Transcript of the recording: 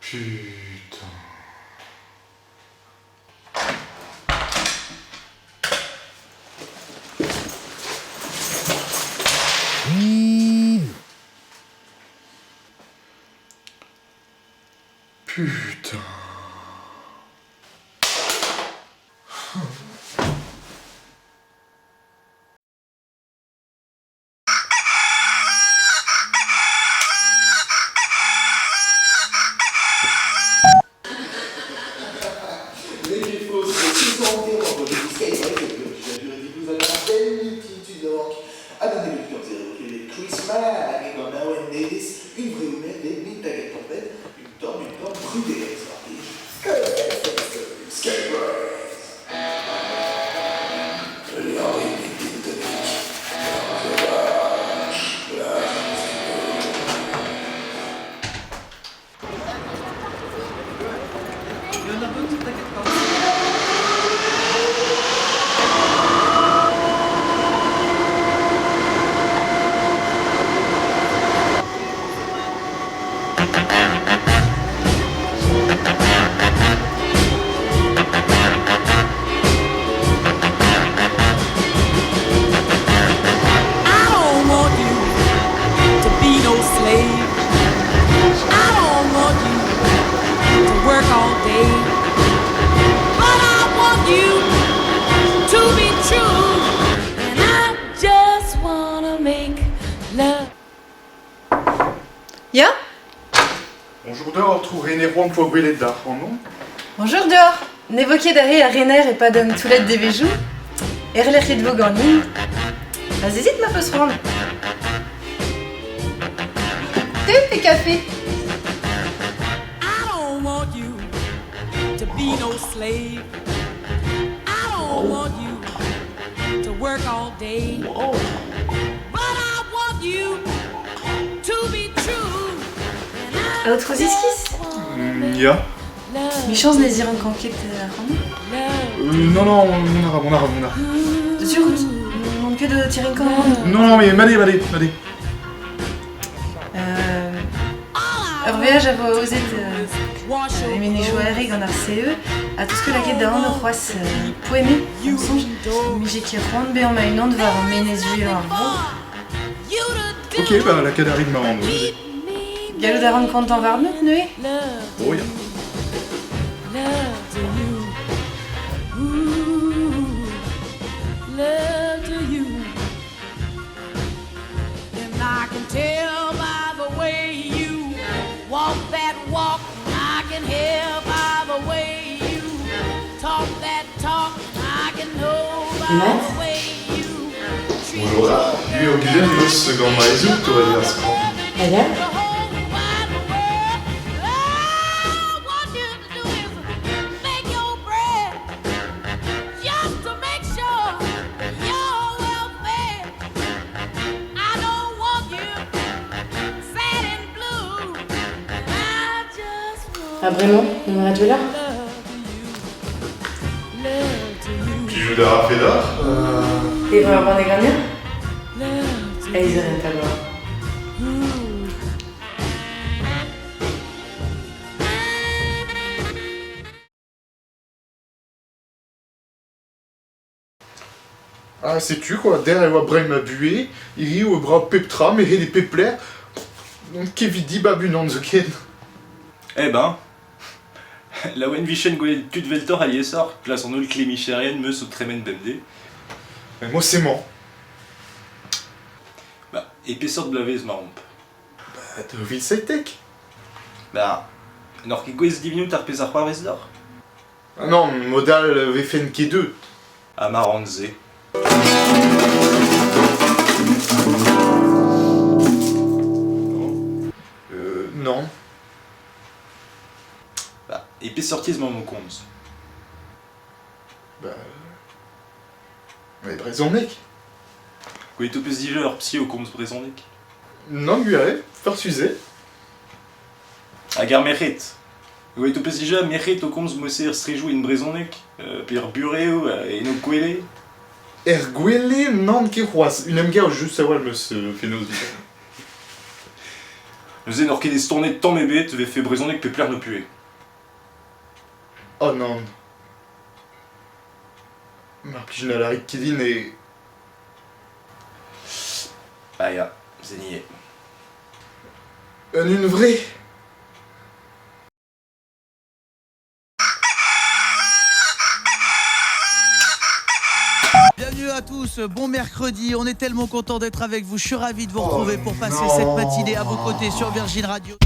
Putain. Putain. I don't want you to be no slave. I don't want you to work all day. But I want you to be true. And I just wanna make love. Ya? Bonjour deoc'h, tro Rener Rouen poa gwelet da ac'hanon. Bonjour deoc'h. Ne vo ket aze ar rener e-pad un toullad devezhioù. Erlec'hiet vo ganin. Azezit ma peus c'hoant. Te pe kafe? I don't want you to be no slave. I don't want you to work all day. But I want you to be true. And I Aotrou Ziskis? Ya. Michañs ne zirankan ket ac'hanon. Non, non, on a, on a, on a. Sur out. N'on ket o tirenkañ ac'hanon. Non, non, mais madé, madé, madé. Ur veaj a vo aozet e Menez-Joare gant ar CE ha tout ce que lakaet da anv c'hoazh poent eo, am soñj, mije ket c'hoant bezañ ma-unan war menez uhelañ ar vro. Ok, bah lakaat a rit ma anv neuze. Gallout a ran kontañ warnout neuze? Oh ya. And I can tell by the way you walk that walk. I can hear by the way you talk that talk. I can know by the way you treat Bonjour. Ur gudenn eus gant ma ezoug torret ar skramm. Ah ya? the whole wide world. All I want you to do is make your bread just to make sure you're well fed. I don't want you sad and blue. I just want Ah bremañ, on a là? love to you, Plijout a rafe deoc'h E vo ar banne ganeoc'h? Aes eo ta goar. Ah, setu quoi, dec'h e oa brein ma buhez, hiriv eo brav pep tra, met ret e pep lec'h, n'on ket evit dibab unan zoken. Eh ben, laouen 'vijen gwelet tud 'veltoc'h aliesoc'h, plas an holl klemmicherien 'meus o tremen bemdez. Mais moi c'est mañ. Bah, e peseurt bloavezh 'maomp? Bah, 2017. Bah, n'oc'h ket gouest divinout ar pezh a c'hoarvez deoc'h? Ah non, mod all 'vefen ket deuet. Ha ma ran se. Non. Bah, e peseurt yezh 'maomp o komz? Bah... Mais brezhoneg. Gwelet ho peus dija ur psi o komz brezhoneg? Nann gwir eo, farsus eo. Hag ar merc'hed? Gwelet ho peus dija merc'hed o komz mod-se er strejoù en brezhoneg? Pe er burev, en ho kwele? Er gwele n'an ket c'hoazh. Un emgav just a-walc'h 'm eus fenoz. Neuze n'oc'h ket estonet tamm ebet e vefe brezhoneg pep lec'h n'ho puhez. Oh nann. Mar plij na lârit ket din e... Ah ya, se n'y est. Un hunvre? Bienvenue à tous, bon mercredi, on est tellement content d'être avec vous, je suis ravi de vous Oh retrouver pour passer non. cette matinée à vos côtés sur Virgin Radio.